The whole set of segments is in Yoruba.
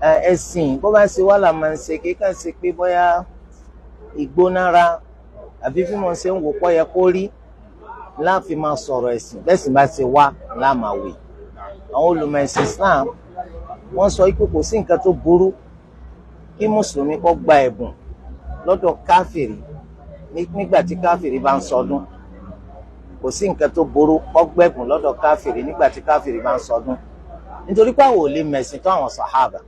Ẹ̀sìn bó bá ṣe wà là máa ń ṣe, kí kàn ṣe pé bóyá ìgbónára àbí bí mo ṣe ń wò pọ̀ yẹ kó rí láàfin máa sọ̀rọ̀ ẹ̀sìn. Bẹ́ẹ̀ sì bá ṣe wá láàmà wì. Àwọn olùmọ̀ ẹ̀sìn Islam wọ́n sọ pé kò sí nǹkan tó burú kí mùsùlùmí kó gba ẹ̀bùn lọ́dọ̀ káfìrí nígbà tí káfìrí bá ń sọdún. Kò sí nǹkan tó burú kó gbẹ̀bùn lọ́dọ̀ káfìrí nígbà tí káfìrí bá ń sọdún, nítorí pé àwọn ò lè mẹ̀sìn tó àwọn sàhábà.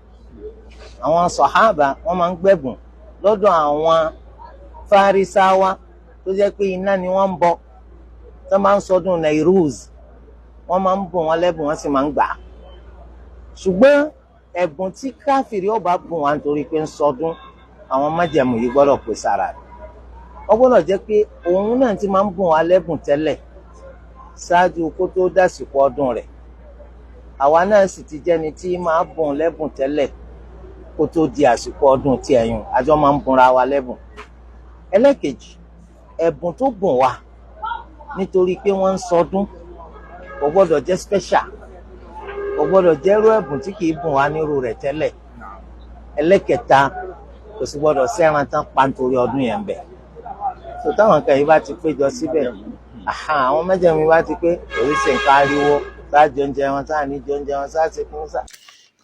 Àwọn sàhábà wọ́n máa ń gbẹ̀bùn lọ́dọ̀ àwọn fárísáwá tó jẹ́ pé iná ni wọ́n ń bọ. Tó máa ń sọdún Nairuz, wọ́n máa ń bùn wọn lẹ́bùn, wọ́n sì máa ń gbà á. Ṣùgbọ́n ẹ̀bùn tí káfìrí ọba bùn wá nítorí pé ń sọdún, àwọn májẹ̀mú yìí gbọ́dọ̀ pè sára rẹ̀. Ó gbọ́dọ̀ jẹ́ pé òun náà ti máa ń bùn wá lẹ́bùn tẹ́lẹ̀ ṣáájú kó tó dásìkò ọdún rẹ̀. Àwa náà sì ti jẹ́ni tí máa bùn lẹ́bùn tẹ́lẹ̀ kó tó di àsìkò ọdún tí ẹ̀yùn àjọ máa ń bùnra wa lẹ́bùn. Ẹlẹ́kejì, ẹ̀bùn tó bùn wá nítorí pé wọ́n ń sọdún kò gbọ́dọ̀ jẹ́ special, kò gbọ́dọ̀ jẹ́ irú ẹ̀bùn tí kìí bùn wá nírú rẹ̀ tẹ́lẹ̀. Ẹlẹ́kẹta, kò sì gbọ́dọ̀ sẹ́ran tán pa nítorí ọdún yẹn bẹ̀. So táwọn kan yìí bá ti péjọ síbẹ̀, àwọn mẹ́jẹ̀mí bá ti pé, oríṣi nǹkan ariwo sáà jẹ oúnjẹ wọn, sáà ní jẹ oúnjẹ wọn, sáà ṣe fún sáà.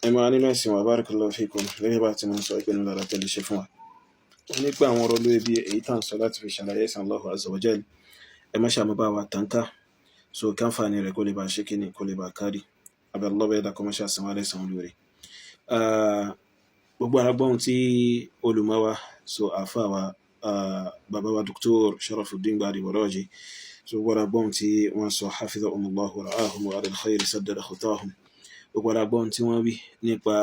Ẹ máa nínú ẹ̀sìn wa, barakallahu fikum. Gẹ́gẹ́ bá ti máa ń sọ ìpinnu lára tẹ́lẹ̀ ṣe fún wa, wọ́n ní pé àwọn ọ̀rọ̀ lóye bí èyí tá à ń sọ láti fi ṣàlàyé ẹ̀sìn Allahu azza wa jal, ẹ má ṣàmú bá wa tàn ká, so káǹfààní rẹ̀ kó lè bá ṣe kíni, kó lè bá kárí. Abẹ́ Allah bẹ́ẹ̀ dákọ́ mọ́ṣá san wá lẹ́san lóore. Gbogbo arágbọ́n tí olùmọ̀ wa, so àáfà wa, bàbá wa Dr. Sharafuddin Gbadebo Raji, so gbogbo arágbọ́n tí wọ́n sọ, hafidhahumullahu wa ra'ahum wa ala al-khayri saddada khutahum. Gbogbo arágbọ́n tí wọ́n wí nípa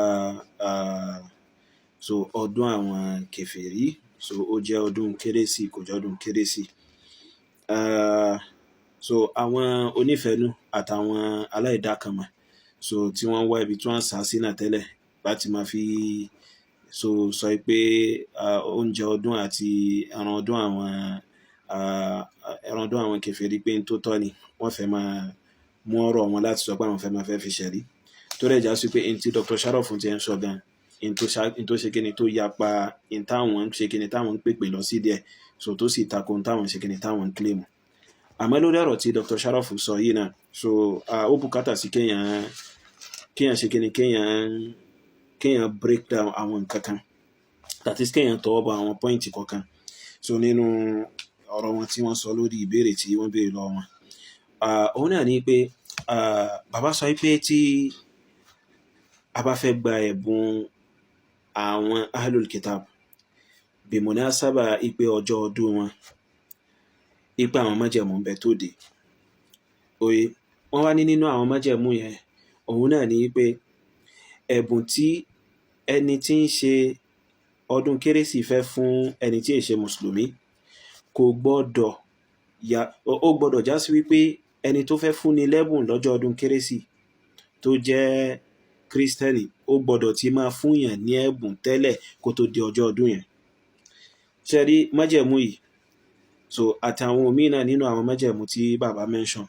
so ọdún àwọn kèfèrí, so ó jẹ́ ọdún kérésì, kò jẹ́ ọdún kérésì. So àwọn onífẹ̀ẹ́nú àtàwọn aláìdákanmọ̀, so tí wọ́n wá ibi tí wọ́n sá sí náà tẹ́lẹ̀ láti máa fi so sọ pé oúnjẹ ọdún àti ẹran ọdún àwọn ẹran ọdún àwọn kèfèrí pé n tó tọ́ ni, wọ́n fẹ́ máa mú ọ̀rọ̀ wọn láti sọ pé àwọn fẹ́ máa fẹ́ fi ṣẹ̀rí, tó rẹ̀ já sí pé n tí Dr. Sharaf ti ń sọ gan, n tó ṣe kíni, tó yapa n táwọn ń ṣe kíni, táwọn ń pèpè lọ sí díẹ̀, so tó sì tako n táwọn ń ṣe kíni, táwọn ń claim. Àmọ́ lórí ọ̀rọ̀ tí Dr. Sharaf sọ yìí náà, so ó bùkátà sí kéèyàn kéèyàn ṣe kíni, kéèyàn kéèyàn break down àwọn nǹkan kan, that is, kéèyàn tọwọ́ bọ àwọn point kọ̀ọ̀kan, so nínú ọ̀rọ̀ wọn tí wọ́n sọ lórí ìbéèrè tí wọ́n béèrè lọ́wọ́ wọn. Òun náà ni pé bàbá sọ pé tí a bá fẹ́ gba ẹ̀bùn àwọn ahlul kitab bí munasaba ipe ọjọ́ ọdún wọn, ipe àwọn májẹ̀mú ń bẹ tó dé oye, wọ́n wá ní nínú àwọn májẹ̀mú yẹn, òun náà ni pé ẹ̀bùn tí ẹni tí ń ṣe ọdún kérésì fẹ́ fún ẹni tí è ṣe mùsùlùmí, kò gbọ́dọ̀ ya, ó gbọ́dọ̀ já sí wípé ẹni tó fẹ́ fúnni lẹ́bùn lọ́jọ́ ọdún kérésì tó jẹ́ kírísítẹ́nì, ó gbọ́dọ̀ ti máa fúnyàn ní ẹ̀bùn tẹ́lẹ̀ kó tó di ọjọ́ ọdún yẹn. Ṣe rí májẹ̀mú yìí? So àtàwọn míì náà nínú àwọn májẹ̀mú tí bàbá mention,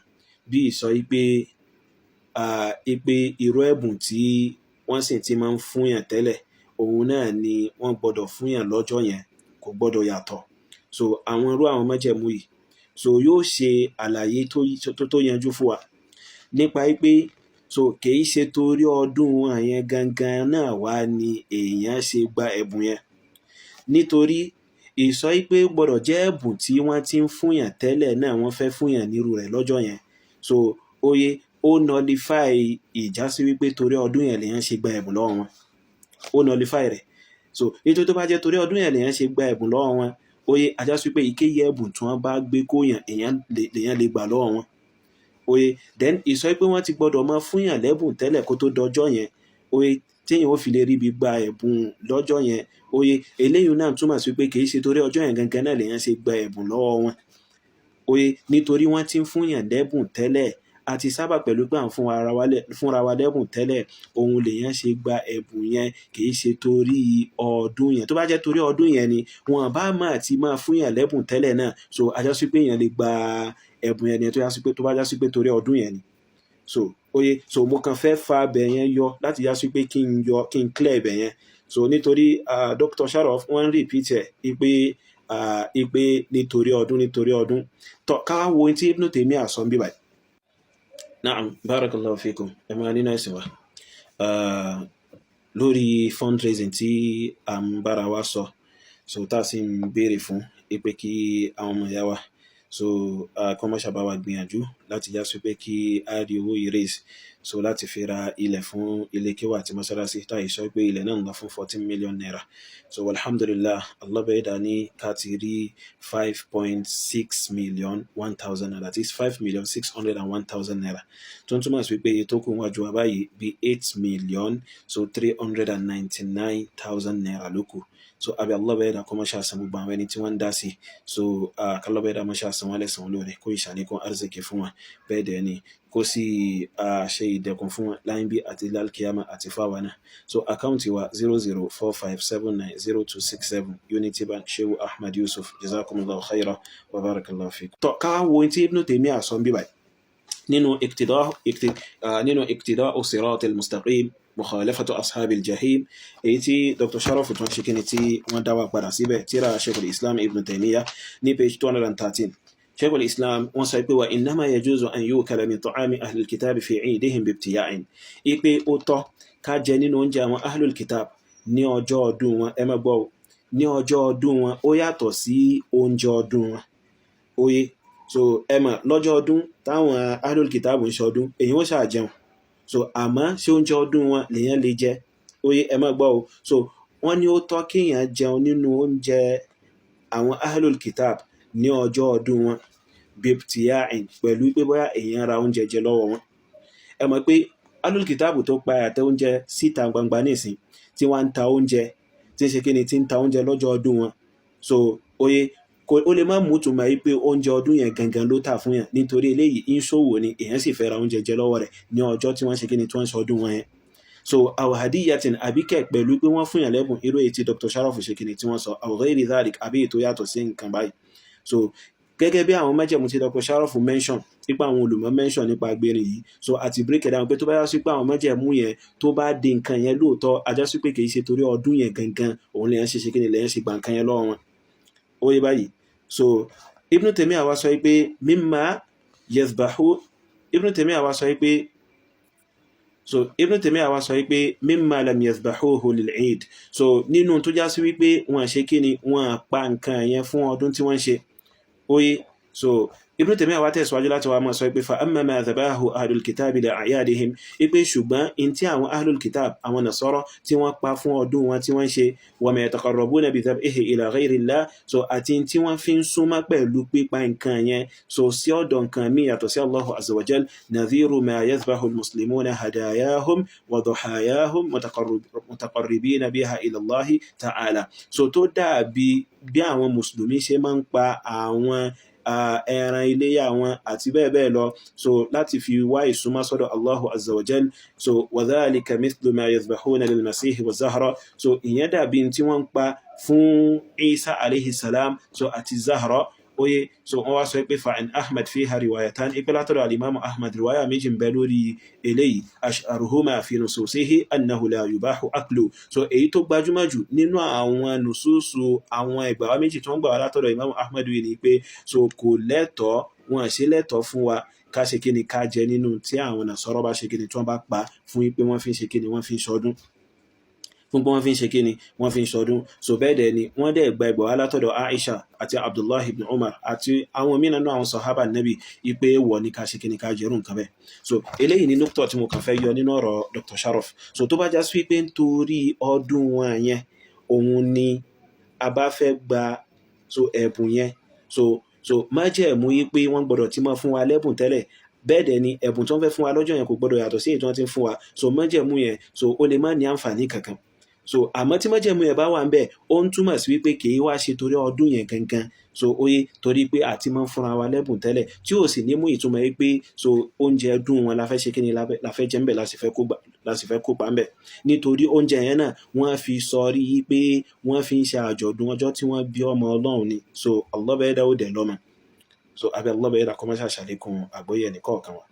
bí ìsọ pé irú ẹ̀bùn tí wọ́n sì ti máa ń fúnyàn tẹ́lẹ̀, òun náà ni wọ́n gbọ́dọ̀ fúnyàn lọ́jọ́ yẹn, kò gbọ́dọ̀ yàtọ̀. So àwọn irú àwọn májẹ̀mú yìí, so yóò ṣe àlàyé tó yanjú fún wa nípa pé so kìí ṣe torí ọdún àyẹn gangan náà wá ni èèyàn ṣe gba ẹ̀bùn yẹn, nítorí ìsọ pé gbọ́dọ̀ jẹ́ ẹ̀bùn tí wọ́n ti ń fúnyàn tẹ́lẹ̀ náà wọ́n fẹ́ fúnyàn nírú rẹ̀ lọ́jọ́ yẹn. So oye ó nullify ìjásí wípé torí ọdún yẹn lèèyàn ṣe gba ẹ̀bùn lọ́wọ́ wọn, ó nullify rẹ̀. So nítorí tó bá jẹ́ torí ọdún yẹn lèèyàn ṣe gba ẹ̀bùn lọ́wọ́ wọn, oye ajásí pé ìkéyìí ẹ̀bùn tí wọ́n bá gbé kóyàn, èèyàn lèèyàn lè gbà lọ́wọ́ wọn. Oye, then ìsọ pé wọ́n ti gbọ́dọ̀ máa fúnyàn lẹ́bùn tẹ́lẹ̀ kó tó dọjọ́ yẹn, oye, téèyàn ó fi lè ríbi gba ẹ̀bùn lọ́jọ́ yẹn, oye, eléyìí náà túmọ̀ sí pé kìí ṣe torí ọjọ́ yẹn gangan náà lèèyàn ṣe gba ẹ̀bùn lọ́wọ́ wọn. Oye, nítorí wọ́n ti ń fúnyàn lẹ́bùn tẹ́lẹ̀, àti sábà pẹ̀lú pé à ń fúnra wa lẹ́bùn tẹ́lẹ̀, òun lèèyàn ṣe gba ẹ̀bùn yẹn, kìí ṣe torí ọdún yẹn. Tó bá jẹ́ torí ọdún yẹn ni, wọn bá máa ti máa fúnyàn lẹ́bùn tẹ́lẹ̀ náà, so ajá sí pé èèyàn lè gba ẹ̀bùn yẹn ni tó bá já sí pé torí ọdún yẹn ni. So Oye, so mo kàn fẹ́ fa ibẹ̀ yẹn yọ láti yá sí pé kí n yọ, kí n clear ibẹ̀ yẹn. So nítorí Dr. Sharof wọ́n ń repeat ẹ̀ ipe ipe nítorí ọdún, nítorí ọdún. Tọ́ ká wo ohun tí Ibn Taymiyyah sọ ń bí báyìí. Na'am, barakallahu fikum. Ẹ máa nínú ẹ̀sìn wa. Lórí fundraising tí à ń bára wa sọ, so tá a sì ń béèrè fún ipe kí àwọn ọmọ ìyá wa, so kọ́ mọ́ ṣàbá wa gbìyànjú láti já sí pé kí a rí owó yìí raise, so láti fi ra ilẹ̀ fún ilé kéwà àti mọ́sálásí, tá yìí sọ pé ilẹ̀ náà ń lọ fún 14 million naira. So alhamdulillah, Allah bẹ́ẹ̀ dá ní ká ti rí 5.6 million 1,000 naira, that is 5,601,000 naira, tó ń túmọ̀ sí pé iye tó kù wájú wa báyìí bí 8,399,000 naira ló kù. So abi Allah bẹ́ẹ̀ dá kó má ṣe àsan gbogbo àwọn ẹni tí wọ́n ń dá sí. So kálọ́ bẹ́ẹ̀ dá má ṣe àsan wọn lẹ́san olóore, kó ìṣàlékún arzikì fún wa, bẹ́ẹ̀ dẹ̀ ni kó sì ṣe ìdẹ̀kùn fún wọn láyé bí àti lálkìyàmà àti fáwa náà. So account wa 0045790267, Unity Bank, Shehu Ahmad Yusuf. Jazakumullahu khaira wa barakallahu fikum. Tọ́ ká wo ohun tí Ibn Taymiyyah sọ ń bí báyìí nínú Iqtida'u Siratil Mustaqim, Mukhalafatu Ashabil Jahim, èyí tí Dr. Sharaf tún ṣe kíni tí wọ́n dá wa padà síbẹ̀, tíra Sheikhul Islam Ibn Taymiyyah ní page 213. Sheikhul Islam wọ́n sọ pé wa innama yajuzu an yukala min ta'ami ahlil kitabi fi 'idihim bibtiya'in, ipe ó tọ́ ká jẹ nínú oúnjẹ àwọn ahlul kitab ní ọjọ́ ọdún wọn. Ẹ má gbọ́ o, ní ọjọ́ ọdún wọn, ó yàtọ̀ sí oúnjẹ ọdún wọn. Oye, so ẹ mọ̀ lọ́jọ́ ọdún táwọn ahlul kitab ń ṣọdún, èyí ó ṣáà jẹun. So àmọ́ ṣé oúnjẹ ọdún wọn lèèyàn lè jẹ? Oye, ẹ má gbọ́ o. So wọ́n ní ó tọ́ kéèyàn jẹun nínú oúnjẹ àwọn ahlul kitab ní ọjọ́ ọdún wọn bibtiya'in, pẹ̀lú pé bóyá èèyàn ra oúnjẹ jẹ lọ́wọ́ wọn. Ẹ mọ̀ pé ahlul kitab tó pa àtẹ oúnjẹ síta gbangba nísìn, tí wọ́n ń ta oúnjẹ, tí ń ṣe kíni, tí ń ta oúnjẹ lọ́jọ́ ọdún wọn, so oye, kò ó lè má mú tùmọ̀ yìí pé oúnjẹ ọdún yẹn gangan ló tà fún yàn, nítorí eléyìí ń ṣòwò ni, èèyàn sì fẹ́ ra oúnjẹ jẹ lọ́wọ́ rẹ̀ ní ọjọ́ tí wọ́n ṣe kíni, tí wọ́n ń ṣọdún wọn yẹn. So aw hadiyatin, àbíkẹ́ pẹ̀lú pé wọ́n fún yàn lẹ́bùn, irú èyí tí Dr. Sharaf ṣe kíni tí wọ́n sọ, aw ghayri dhalik, àbí èyí tó yàtọ̀ sí nǹkan báyìí. So gẹ́gẹ́ bí àwọn májẹ̀mú tí Dr. Sharaf mention nípa àwọn olùmọ̀ mention nípa agbérin yìí, so àti break it down pé tó bá yá sí pé àwọn májẹ̀mú yẹn tó bá di nǹkan yẹn lóòótọ́, ajá sí pé kì í ṣe torí ọdún yẹn gangan òun lèyàn ṣe ṣe kíni, lèyàn ṣe gbà nǹkan yẹn lọ́wọ́ wọn. Ó yé báyìí. So Ibn Taymiyyah wá sọ pé mimma yazbahu, Ibn Taymiyyah wá sọ pé, so Ibn Taymiyyah wá sọ pé mimma lam yazbahuhu lil-Eid, so nínú tó já sí wípé wọ́n ṣe kíni, wọ́n pa nǹkan yẹn fún ọdún tí wọ́n ṣe. Oye, so Ibn Taymiyyah wá tẹ̀síwájú láti wá máa sọ pé fa amma ma dhabahu ahlul kitabi li a'yadihim, ipe ṣùgbọ́n in tí àwọn ahlul kitab, àwọn nasara, tí wọ́n pa fún ọdún wọn tí wọ́n ṣe, wa ma yataqarrabuna bi dhabhihi ila ghayrillah, so àti tí wọ́n fi ń súnmọ́ pẹ̀lú pípa nǹkan yẹn, so sí ọ̀dọ̀ nǹkan míì yàtọ̀ sí Allahu azza wa jal, nadhiru ma yadhbahu al-muslimuna hadayahum wa duhayahum mutaqarribina biha ila Allahi ta'ala, so tó dàbí bí àwọn mùsùlùmí ṣe máa ń pa àwọn ẹran iléyà wọn àti bẹ́ẹ̀ bẹ́ẹ̀ lọ, so láti fi wá ìsúnmọ́ sọ́dọ̀ Allahu azza wa jal. So wa dhalika mithlu ma yadhbahuna lil masihi wa zahra, so ìyẹn dàbí tí wọ́n ń pa fún Isa alayhi salam, so àti Zahra. Oye, so wọ́n wá sọ pé fa an Ahmad fiha riwayatan, ipe látọ̀dọ̀ alimamu Ahmad riwaya méjì ń bẹ lórí eléyìí, ash'aruhuma fi nususihi annahu la yubahu aklu, so èyí tó gbajúmọ̀ jù nínú àwọn nususu, àwọn ìgbàwá méjì tó ń gbà wá látọ̀dọ̀ imamu Ahmad yìí ni pé so kò lẹ́tọ̀ọ́, wọn ṣe lẹ́tọ̀ọ́ fún wa ká ṣe kíni, ká jẹ nínú tí àwọn nàṣọ́rọ́ bá ṣe kíni, tí wọ́n bá pa fún pé wọ́n fi ń ṣe kíni, wọ́n fi ń ṣọdún, fún pé wọ́n fi ń ṣe kíni, wọ́n fi ń ṣọdún. So bẹ́ẹ̀ dẹ̀ ni wọ́n dẹ̀ gba ìgbà wá látọ̀dọ̀ Aisha àti Abdullahi ibn Umar àti àwọn mìíràn náà, àwọn sahaba nabi, ipe wọ̀ ní ká ṣe kíni, ká jẹrù nǹkan bẹ́ẹ̀. So eléyìí ni nukta tí mo kàn fẹ́ yọ nínú ọ̀rọ̀ Dr. Sharaf. So tó bá já sí pé nítorí ọdún wọn yẹn òun ni a bá fẹ́ gba so ẹ̀bùn yẹn, so májẹ̀mú yí pé wọ́n gbọ́dọ̀ ti máa fún wa lẹ́bùn tẹ́lẹ̀, bẹ́ẹ̀ dẹ̀ ni ẹ̀bùn tó ń fẹ́ fún wa lọ́jọ́ yẹn kò gbọ́dọ̀ yàtọ̀ sí èyí tí wọ́n ti ń fún wa, so májẹ̀mú yẹn, so ó lè má ní àǹfààní kankan. So àmọ́ tí májẹ̀mú yẹn bá wà ń bẹ̀, ó ń túmọ̀ sí wípé kì í wá ṣe torí ọdún yẹn gangan. So oye, torí pé àti máa ń fúnra wa lẹ́bùn tẹ́lẹ̀, tí ò sì ní mú ìtumọ̀ yìí pé so oúnjẹ dùn wọn la fẹ́ ṣe kíni, la fẹ́ jẹ ń bẹ̀, la sì fẹ́ kópa ń bẹ̀, nítorí oúnjẹ yẹn náà wọ́n fi sọrí yí pé wọ́n fi ń ṣe àjọ̀dún ọjọ́ tí wọ́n bí ọmọ Ọlọ́run ni. So Allah bẹ́ẹ̀ dá ó dẹ̀ lọ́mọ. So abẹ́ Allah bẹ́ẹ̀ dá kọ́ máa ṣàṣàlékún àgbọ́yé ẹnì kọ̀ọ̀kan wa.